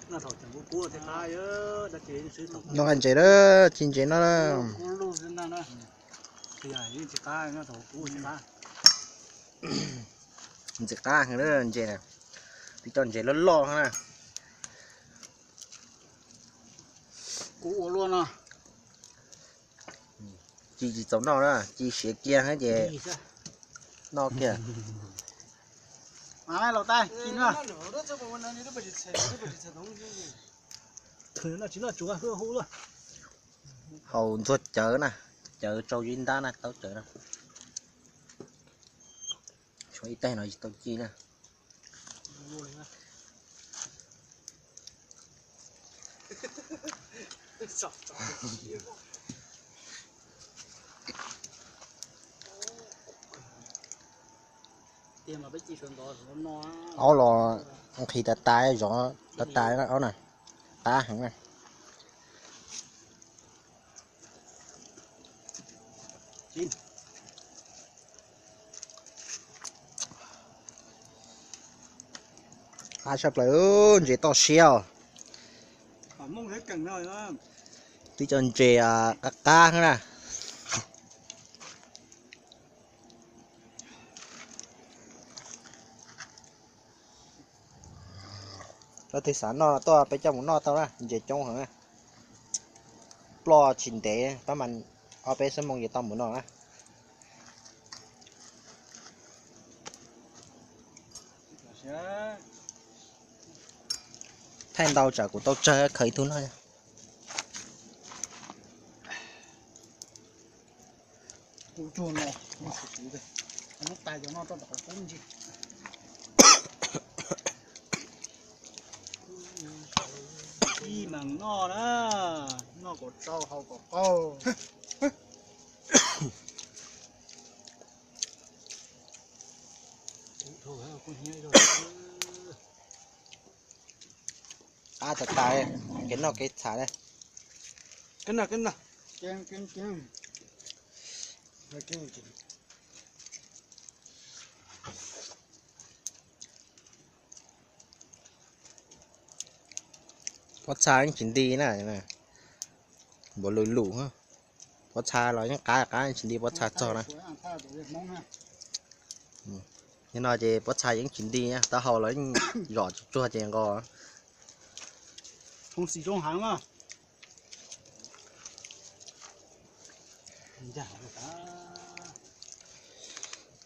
Noj ntses lawm, ci ntses no. Ntxim qab heev na ntses na, twb cov ntses loj loj na. Kuv ua luaj no. Ci tsis txaus noj na, ci siav kiag ces noj kiag. Haus ntxuag cawv na, cawv tsau zib ntab na, taub cawv na. Tshuav ib tais no tsis tau ci na. Aub los nqhis tas tas, zov tas tas aub na, qab heev na. Qab tshaj plaws, ntses toj siab os. Twb cov ntses qab qab na. Leej twg xav noj tuaj peb coj mus noj tau na, ntses coob heev na. Ploj tsis ntev, pab mas ob peb xuab moos ces tau mus noj na. Thaij ntau tsam kuv tau tsawg khaws ib tug noj. Ib meem noj na, noj kom tsau haus kom qaug. Qab tas tas, kev noj kev txham na. Pob txha yeej tsis nti na, npaum lwm lum, pob txha los yeej qab qab tsis nti pob txha txog na. Nim no ces pob txha yeej tsis nti, taub hau los yeej zom tsuag tsuag ces nqos.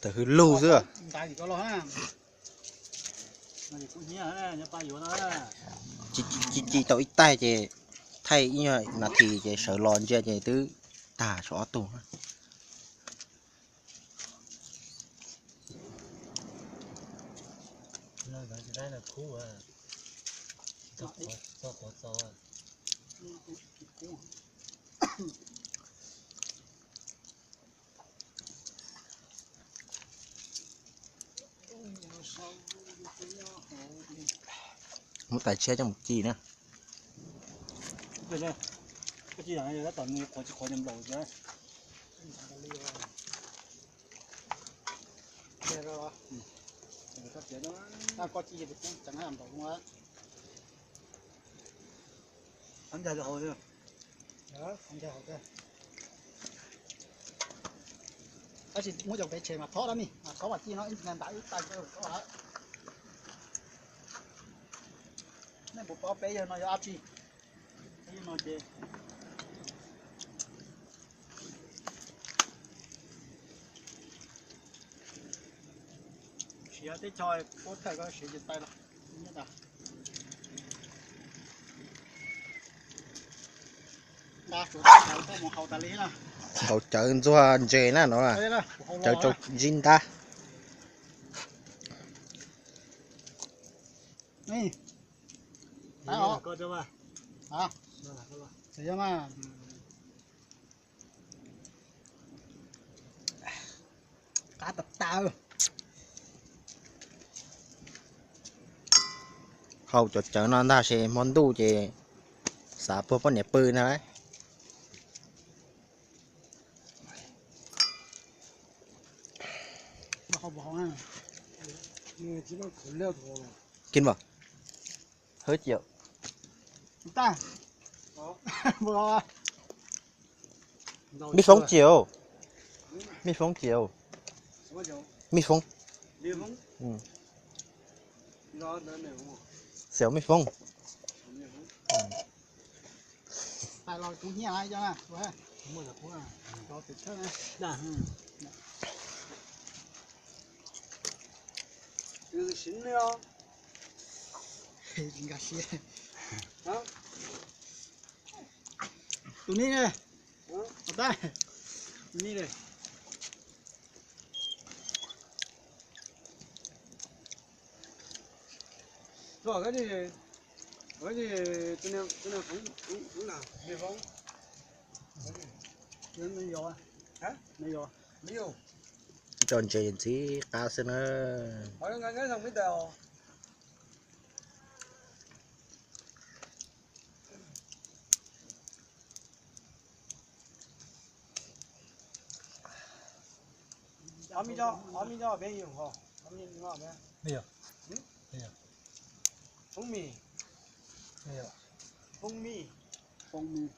Tawm hwj lug xwb. Ci ci tau ib taig ces thaij ib nyuag nas this ces sawv los ntsia ces twb tag saum ob tug. Muab tais tshiab coj mus ci na. Tab sis muab cov peb tshem mas thob dab mi, mas thob mas ci no ib nta ib tag. Nej puas paub peb yawg no yog dab tsi? Peb yawg no ces siav teb chaws puab thawj koj siav ces tais los. Ntaus cawv ntxuag ntses na no, cawv tsau zib ntab. Qab tas tas. Haus cov cawv no ntag ces hmo ntuj ces xav puag poj niam pw ntag lauj. Kinh Phật. Hứa triệu. Tag. Mej Foob ces, Mej Foob ces, Mej Foob. Xeem Mej Foob. Tus ni ne, tus ni ne. Tso ntses ntxhib qab xwb na. Foob mis, foob mis, foob mis.